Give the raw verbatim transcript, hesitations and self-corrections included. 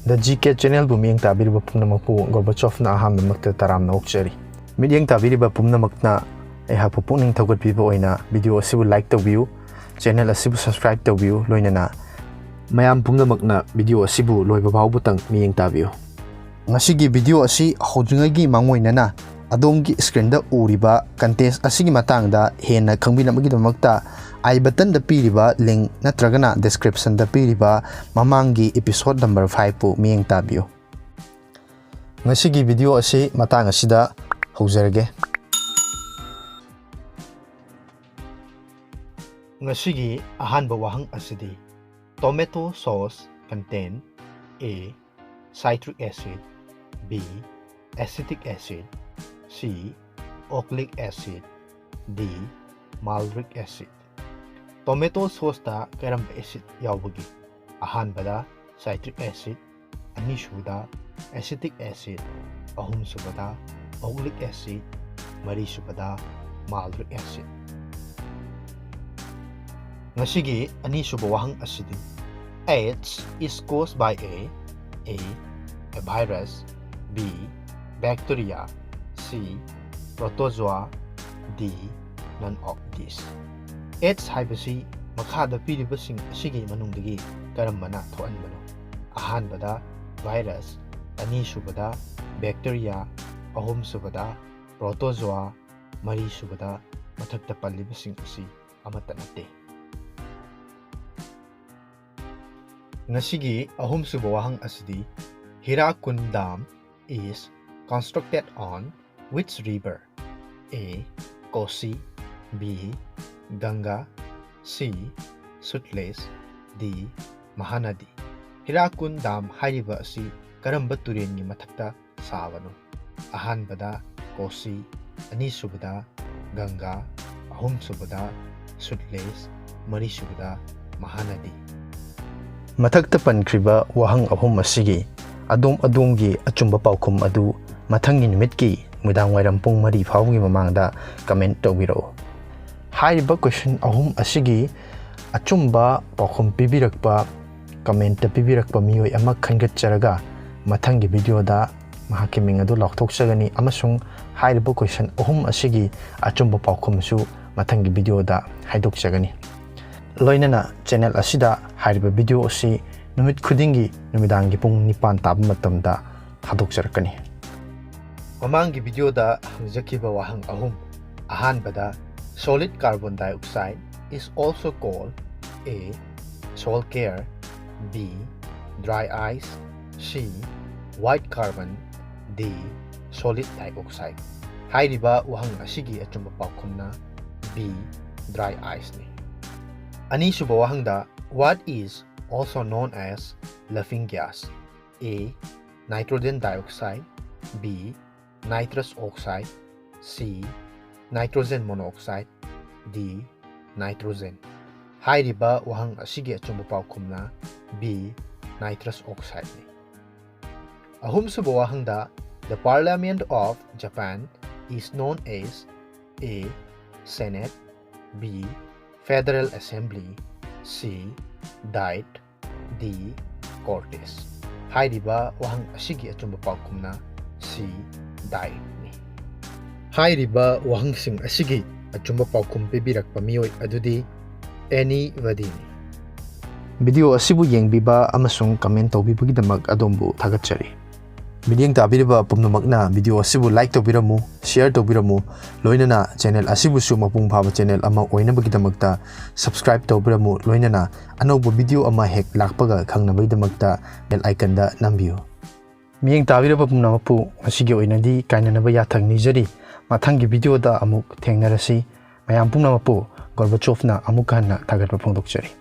The G K Channelꯕꯨ ꯃꯤꯠꯌꯦꯡ ꯇꯥꯕꯤꯔꯤꯕ ꯄꯨꯝꯅꯃꯛꯄꯨ ꯒꯣꯔꯕꯥꯆꯣꯚꯅ ꯑꯍꯥꯟꯕꯃꯛꯇ ꯇꯔꯥꯝꯅ ꯑꯣꯛꯆꯔꯤ꯫ ꯃꯤꯠꯌꯦꯡ ꯇꯥꯕꯤꯔꯤꯕ ꯄꯨꯝꯅꯃꯛꯅ ꯑꯩꯍꯥꯛꯄꯨ ꯄꯨꯛꯅꯤꯡ ꯊꯧꯒꯠꯄꯤꯕ ꯑꯣꯏꯅ video ꯑꯁꯤꯕꯨ like ꯇꯧꯕꯤꯌꯨ, channel ꯑꯁꯤꯕꯨ subscribe ꯇꯧꯕꯤꯌꯨ, ꯂꯣꯏꯅꯅ ꯃꯌꯥꯝ ꯄꯨꯝꯅꯃꯛꯅ video ꯑꯁꯤꯕꯨ ꯂꯣꯏꯕ ꯐꯥꯎꯕꯇꯪ ꯃꯤꯠꯌꯦꯡ ꯇꯥꯕꯤꯌꯨ꯫ ꯉꯁꯤꯒꯤ video ꯑꯁꯤ ꯍꯧꯗ꯭ꯔꯤꯉꯩꯒꯤ ꯃꯥꯡꯑꯣꯏꯅꯅ ꯑꯗꯣꯝꯒꯤ screenꯗ ꯎꯔꯤꯕ contest ꯑꯁꯤꯒꯤ ꯃꯇꯥꯡꯗ ꯍꯦꯟꯅ ꯈꯪꯕꯤꯅꯕꯒꯤꯗꯃꯛꯇ I buttonꯗ ꯄꯤꯔꯤꯕ link ꯅꯠꯇ꯭ꯔꯒꯅ descriptionꯗ ꯄꯤꯔꯤꯕ ꯃꯃꯥꯡꯒꯤ episode number fiveꯄꯨ ꯃꯤꯠꯌꯦꯡ ꯇꯥꯕꯤꯌꯨ꯫ ꯉꯁꯤꯒꯤ video ꯑꯁꯤ ꯃꯇꯥꯡ ꯑꯁꯤꯗ ꯍꯧꯖꯔꯒꯦ꯫ ꯉꯁꯤꯒꯤ ꯑꯍꯥꯟꯕ ꯋꯥꯍꯪ ꯑꯁꯤꯗꯤ, tomato sauce contain A, citric acid, B, acetic acid, C, oxalic acid, D, malic acid꯫ Tomato sauceꯇ ꯀꯔꯝꯕ acid ꯌꯥꯎꯕꯒꯦ? ꯑꯍꯥꯟꯕꯗ citric acid, ꯑꯅꯤꯁꯨꯕꯗ acetic acid, ꯑꯍꯨꯝꯁꯨꯕꯗ oxalic acid, ꯃꯔꯤꯁꯨꯕꯗ malic acid꯫ ꯉꯁꯤꯒꯤ ꯑꯅꯤꯁꯨꯕ ꯋꯥꯍꯪ ꯑꯁꯤꯗꯤ, AIDS is caused by A, A, a virus, B, bacteria, C, protozoa, D, none of these꯫ AIDS ꯍꯥꯏꯕꯁꯤ ꯃꯈꯥꯗ ꯄꯤꯔꯤꯕꯁꯤꯡ ꯑꯁꯤꯒꯤ ꯃꯅꯨꯡꯗꯒꯤ ꯀꯔꯝꯕꯅ ꯊꯣꯛꯍꯟꯕꯅꯣ? ꯑꯍꯥꯟꯕꯗ virus, ꯑꯅꯤꯁꯨꯕꯗ bacteria, ꯑꯍꯨꯝꯁꯨꯕꯗ protozoa, ꯃꯔꯤꯁꯨꯕꯗ ꯃꯊꯛꯇ ꯄꯜꯂꯤꯕꯁꯤꯡ ꯑꯁꯤ ꯑꯃꯠꯇ ꯅꯠꯇꯦ꯫ ꯉꯁꯤꯒꯤ ꯑꯍꯨꯝꯁꯨꯕ ꯋꯥꯍꯪ ꯑꯁꯤꯗꯤ, Hirakud Dam is constructed on which river? A, Kosi, B, Ganga, C, Sutlej, D, Mahanadi꯫ Hirakud dam ꯍꯥꯏꯔꯤꯕ ꯑꯁꯤ ꯀꯔꯝꯕ ꯇꯨꯔꯦꯜꯒꯤ ꯃꯊꯛꯇ ꯁꯥꯕꯅꯣ? ꯑꯍꯥꯟꯕꯗ ꯀꯣꯁꯤ, ꯑꯅꯤꯁꯨꯕꯗ ꯒꯪꯒꯥ, ꯑꯍꯨꯝꯁꯨꯕꯗ ꯁꯨꯠꯂꯦꯖ, ꯃꯔꯤꯁꯨꯕꯗ ꯃꯍꯥꯅꯗꯤ꯫ ꯃꯊꯛꯇ ꯄꯟꯈ꯭ꯔꯤꯕ ꯋꯥꯍꯪ ꯑꯍꯨꯝ ꯑꯁꯤꯒꯤ ꯑꯗꯣꯝ ꯑꯗꯣꯝꯒꯤ ꯑꯆꯨꯝꯕ ꯄꯥꯎꯈꯨꯝ ꯑꯗꯨ ꯃꯊꯪꯒꯤ ꯅꯨꯃꯤꯠꯀꯤ ꯅꯨꯃꯤꯗꯥꯡꯋꯥꯏꯔꯝ ꯄꯨꯡ ꯃꯔꯤ ꯐꯥꯎꯕꯒꯤ ꯃꯃꯥꯡꯗ comment ꯇꯧꯕꯤꯔꯛꯎ꯫ ꯍꯥꯏꯔꯤꯕ question ꯑꯍꯨꯝ ꯑꯁꯤꯒꯤ ꯑꯆꯨꯝꯕ ꯄꯥꯎꯈꯨꯝ ꯄꯤꯕꯤꯔꯛꯄ ꯀꯃꯦꯟꯇ ꯄꯤꯕꯤꯔꯛꯄ ꯃꯤꯑꯣꯏ ꯑꯃ ꯈꯟꯒꯠꯆꯔꯒ ꯃꯊꯪꯒꯤ ꯚꯤꯗꯤꯑꯣꯗ ꯃꯍꯥꯛꯀꯤ ꯃꯤꯡ ꯑꯗꯨ ꯂꯥꯎꯊꯣꯛꯆꯒꯅꯤ ꯑꯃꯁꯨꯡ ꯍꯥꯏꯔꯤꯕ ꯀꯣꯏꯁꯟ ꯑꯍꯨꯝ ꯑꯁꯤꯒꯤ ꯑꯆꯨꯝꯕ ꯄꯥꯎꯈꯨꯝꯁꯨ ꯃꯊꯪꯒꯤ ꯚꯤꯗꯤꯑꯣꯗ ꯍꯥꯏꯗꯣꯛꯆꯒꯅꯤ꯫ ꯂꯣꯏꯅꯅ ꯆꯦꯅꯦꯜ ꯑꯁꯤꯗ ꯍꯥꯏꯔꯤꯕ ꯚꯤꯗꯤꯑꯣ ꯑꯁꯤ ꯅꯨꯃꯤꯠ ꯈꯨꯗꯤꯡꯒꯤ ꯅꯨꯃꯤꯗꯥꯡꯒꯤ ꯄꯨꯡ ꯅꯤꯄꯥꯟ ꯇꯥꯕ ꯃꯇꯝꯗ ꯊꯥꯗꯣꯛꯆꯔꯛꯀꯅꯤ꯫ ꯃꯃꯥꯡꯒꯤ ꯚꯤꯗꯤꯑꯣꯗ ꯍꯪꯖꯈꯤꯕ ꯋꯥꯍꯪ ꯑꯍꯨꯝ, ꯑꯍꯥꯟꯕꯗ, solid carbon dioxide is also called A, salt air, B, dry ice, C, white carbon, D, solid dioxide꯫ ꯍꯥꯏꯔꯤꯕ ꯋꯥꯍꯪ ꯑꯁꯤꯒꯤ ꯑꯆꯨꯝꯕ ꯄꯥꯎꯈꯨꯝꯅ B, dry ice ꯅꯤ꯫ ꯑꯅꯤꯁꯨꯕ ꯋꯥꯍꯪꯗ, what is also known as laughing gas? A, nitrogen dioxide, B, nitrous oxide, C, nitrogen monoxide, D, nitrogen꯫ ꯍꯥꯏꯔꯤꯕ ꯋꯥꯍꯪ ꯑꯁꯤꯒꯤ ꯑꯆꯨꯝꯕ ꯄꯥꯎꯈꯨꯝꯅ B, nitrous oxide ꯅꯤ꯫ ꯑꯍꯨꯝꯁꯨꯕ ꯋꯥꯍꯪꯗ, the parliament of Japan is known as A, Senate, B, Federal Assembly, C, Diet, D, Cortes꯫ ꯍꯥꯏꯔꯤꯕ ꯋꯥꯍꯪ ꯑꯁꯤꯒꯤ ꯑꯆꯨꯝꯕ ꯄꯥꯎꯈꯨꯝꯅ C, Diet ꯅꯤ꯫ ꯍꯥꯏꯔꯤꯕ ꯋꯥꯍꯪꯁꯤꯡ ꯑꯁꯤꯒꯤ ꯑꯆꯨꯝꯕ ꯄꯥꯎꯈꯨꯝ ꯄꯤꯕꯤꯔꯛꯄ ꯃꯤꯑꯣꯏ ꯑꯗꯨꯗꯤ anybody ꯅꯤ꯫ ꯚꯤꯗꯤꯑꯣ ꯑꯁꯤꯕꯨ ꯌꯦꯡꯕꯤꯕ ꯑꯃꯁꯨꯡ ꯀꯃꯦꯟ ꯇꯧꯕꯤꯕꯒꯤꯗꯃꯛ ꯑꯗꯣꯝꯕꯨ ꯊꯥꯒꯠꯆꯔꯤ꯫ ꯃꯤꯠꯌꯦꯡ ꯇꯥꯕꯤꯔꯤꯕ ꯄꯨꯝꯅꯃꯛꯅ ꯚꯤꯗꯤꯑꯣ ꯑꯁꯤꯕꯨ ꯂꯥꯏꯛ ꯇꯧꯕꯤꯔꯝꯃꯨ, ꯁꯤꯌꯔ ꯇꯧꯕꯤꯔꯝꯃꯨ, ꯂꯣꯏꯅꯅ ꯆꯦꯅꯦꯜ ꯑꯁꯤꯕꯨꯁꯨ ꯃꯄꯨꯡ ꯐꯥꯕ ꯆꯦꯅꯦꯜ ꯑꯃ ꯑꯣꯏꯅꯕꯒꯤꯗꯃꯛꯇ ꯁꯕꯁꯀ꯭ꯔꯥꯏꯕ ꯇꯧꯕꯤꯔꯝꯃꯨ, ꯂꯣꯏꯅꯅ ꯑꯅꯧꯕ ꯚꯤꯗꯤꯑꯣ ꯑꯃ ꯍꯦꯛ ꯂꯥꯛꯄꯒ ꯈꯪꯅꯕꯒꯤꯗꯃꯛꯇ ꯕꯦꯜ ꯑꯥꯏꯀꯟꯗ ꯅꯝꯕꯤꯌꯨ꯫ ꯃꯤꯠꯌꯦꯡ ꯇꯥꯕꯤꯔꯕ ꯄꯨꯝꯅꯃꯛꯄꯨ ꯉꯁꯤꯒꯤ ꯑꯣꯏꯅꯗꯤ ꯀꯥꯏꯅꯅꯕ ꯌꯥꯊꯪ ꯅꯤꯖꯔꯤ꯫ ꯃꯊꯪꯒꯤ ꯚꯤꯗꯤꯑꯣꯗ ꯑꯃꯨꯛ ꯊꯦꯡꯅꯔꯁꯤ꯫ ꯃꯌꯥꯝ ꯄꯨꯝꯅꯃꯛꯄꯨ ꯒꯣꯔꯕꯥꯆꯣꯚꯅ ꯑꯃꯨꯛ ꯍꯟꯅ ꯊꯥꯒꯠꯄ ꯐꯣꯡꯗꯣꯛꯆꯔꯤ꯫